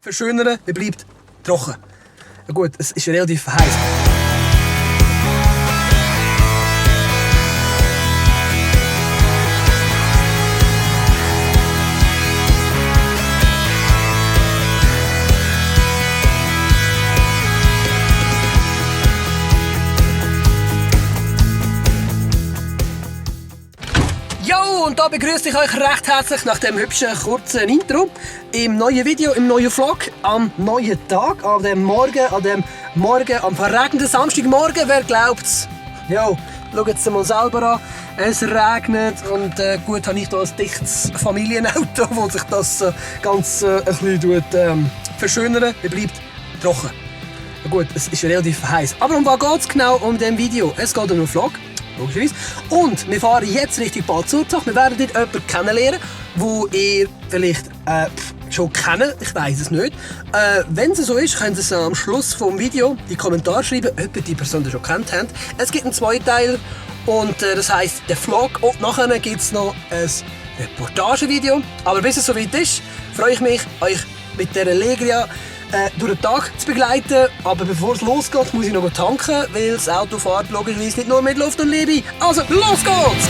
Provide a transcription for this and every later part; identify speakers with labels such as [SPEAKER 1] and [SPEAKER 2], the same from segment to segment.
[SPEAKER 1] verschönern, man bleibt trocken. Ja gut, es ist relativ heiß. Und da begrüße ich euch recht herzlich nach dem hübschen, kurzen Intro im neuen Video, im neuen Vlog, am neuen Tag, am verregneten Samstagmorgen. Wer glaubt's? Ja, schaut es mal selber an. Es regnet und gut habe ich hier ein dichtes Familienauto, wo sich das ganz ein bisschen verschönern. Es bleibt trocken. Ja gut, es ist relativ heiß. Aber um was geht es genau um diesem Video? Es geht um einen Vlog. Logischerweise. Und wir fahren jetzt Richtung Bad Zurzach. Wir werden dort jemanden kennenlernen, den ihr vielleicht schon kennt. Ich weiss es nicht. Wenn es so ist, könnt ihr es am Schluss des Videos in die Kommentare schreiben, ob ihr die Person schon kennt habt. Es gibt einen Zweiteiler und das heisst der Vlog. Und nachher gibt es noch ein Reportagevideo. Aber bis es soweit ist, freue ich mich, euch mit dieser Legria durch den Tag zu begleiten. Aber bevor es losgeht, muss ich noch tanken, weil das Auto fährt logischerweise nicht nur mit Luft und Liebe. Also, los geht's!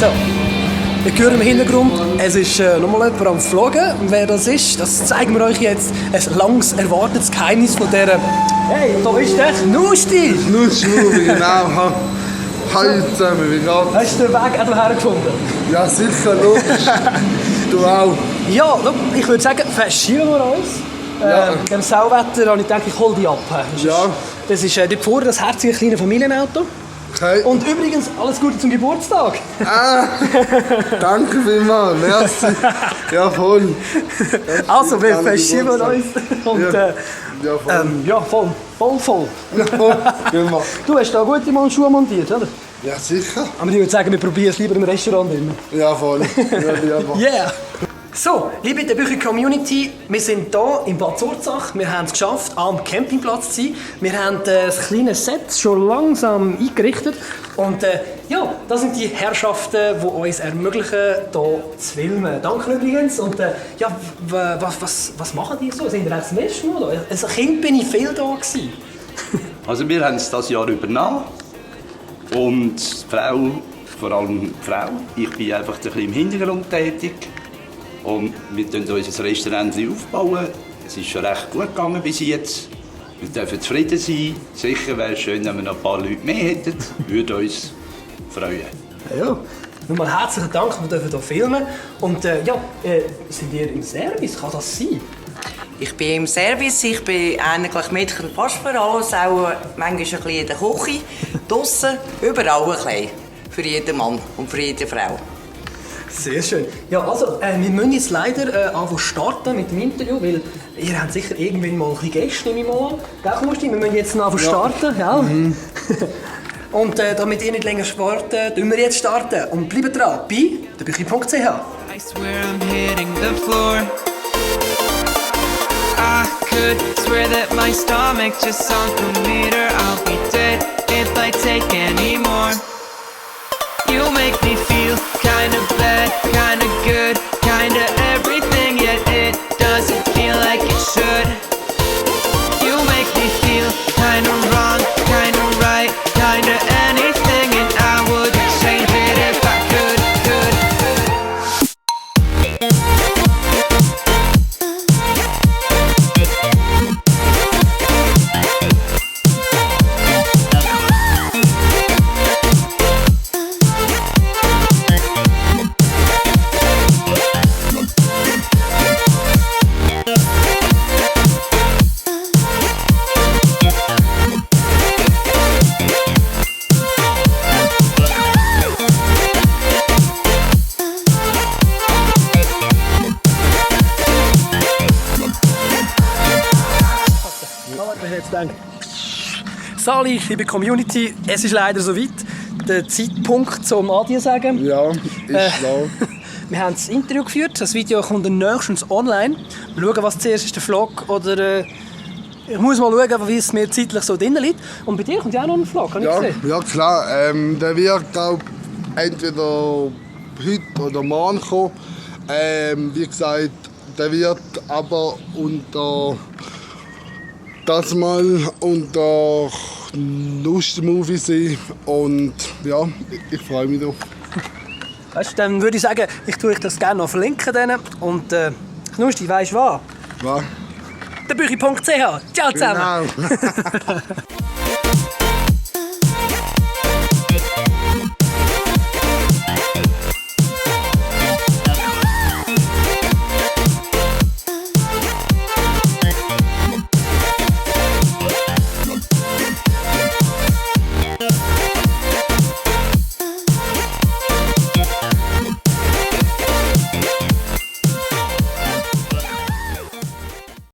[SPEAKER 1] So, ihr hört im Hintergrund, es ist nochmal jemand am Vloggen. Wer das ist, das zeigen wir euch jetzt. Ein langs erwartetes Geheimnis von dieser... Hey, da ist der Knusti!
[SPEAKER 2] Knusti, genau. Hallo zusammen, wie geht's?
[SPEAKER 1] Hast du den Weg auch hierher gefunden?
[SPEAKER 2] Ja, sicher, logisch. Du auch.
[SPEAKER 1] Ja, ich würde sagen, verschieben wir uns.
[SPEAKER 2] Ja.
[SPEAKER 1] Dem Sauwetter habe ich gedacht, ich hole dich ab.
[SPEAKER 2] Ja.
[SPEAKER 1] Das ist dort vorne das herzige kleine Familienauto.
[SPEAKER 2] Okay.
[SPEAKER 1] Und übrigens, alles Gute zum Geburtstag.
[SPEAKER 2] Danke vielmals, merci. Ja, voll.
[SPEAKER 1] Also, wir verschieben uns. Und, voll.
[SPEAKER 2] Ja, voll.
[SPEAKER 1] Du hast da gute Schuhe montiert, oder?
[SPEAKER 2] Ja, sicher.
[SPEAKER 1] Aber ich würde sagen, wir probieren es lieber im Restaurant immer.
[SPEAKER 2] Ja, voll.
[SPEAKER 1] Yeah! So, liebe der Bücher Community, wir sind hier in Bad Zurzach. Wir haben es geschafft, am Campingplatz zu sein. Wir haben das kleine Set schon langsam eingerichtet. Und das sind die Herrschaften, die uns ermöglichen, hier zu filmen. Danke übrigens. Und was machen die so? Sind ihr das nächste Mal da? Als Kind bin ich viel da gewesen.
[SPEAKER 3] Also wir haben es dieses Jahr übernommen. Und die Frau, vor allem die Frau, ich bin einfach ein bisschen im Hintergrund tätig. Und wir bauen unser Restaurant aufbauen. Es ist schon recht gut gegangen bis jetzt. Wir dürfen zufrieden sein. Sicher wäre es schön, wenn wir noch ein paar Leute mehr hätten. Würde uns freuen.
[SPEAKER 1] Ja, nochmal herzlichen Dank, wir dürfen hier filmen. Und sind ihr im Service? Kann das sein?
[SPEAKER 4] Ich bin im Service, ich bin eigentlich Mädchen fast für alles, auch manchmal ein bisschen in der Küche, draussen, überall ein bisschen. Für jeden Mann und für jede Frau.
[SPEAKER 1] Sehr schön. Ja, also, wir müssen jetzt leider anfangen starten mit dem Interview, weil ihr habt sicher irgendwann mal ein bisschen Gäste, nehme ich mal an. Gell, Musti? Wir müssen jetzt anfangen starten, ja. Und damit ihr nicht länger wartet, tun wir jetzt starten. Und bleibt dran bei derbüchi.ch.
[SPEAKER 5] I swear I'm hitting the floor. I could swear that my stomach just sunk a meter. I'll be dead if I take any more. You make me feel kinda bad, kinda good, kinda everything, yet it doesn't feel like it should. You make me feel kinda wrong, kinda right, kinda anything, and I would change it if I could.
[SPEAKER 1] Sali, liebe Community, es ist leider soweit. Der Zeitpunkt zum Adieu sagen.
[SPEAKER 2] Ja, ist klar.
[SPEAKER 1] Wir haben das Interview geführt, das Video kommt dann nächstens online. Wir schauen, was zuerst ist, der Vlog oder... ich muss mal schauen, wie es mir zeitlich so drin liegt. Und bei dir kommt ja auch noch ein Vlog, habe ich gesehen?
[SPEAKER 2] Ja, klar. Der wird, glaube entweder heute oder morgen kommen. Wie gesagt, der wird aber unter das mal unter Lustmovie sein. Und ja, ich freue mich drauf.
[SPEAKER 1] Weißt, dann würde ich sagen, ich tue euch das gerne noch verlinken. Denen. Und Knusti, weisst du was?
[SPEAKER 2] Was?
[SPEAKER 1] Büchi.ch. Ciao zusammen!
[SPEAKER 2] Genau.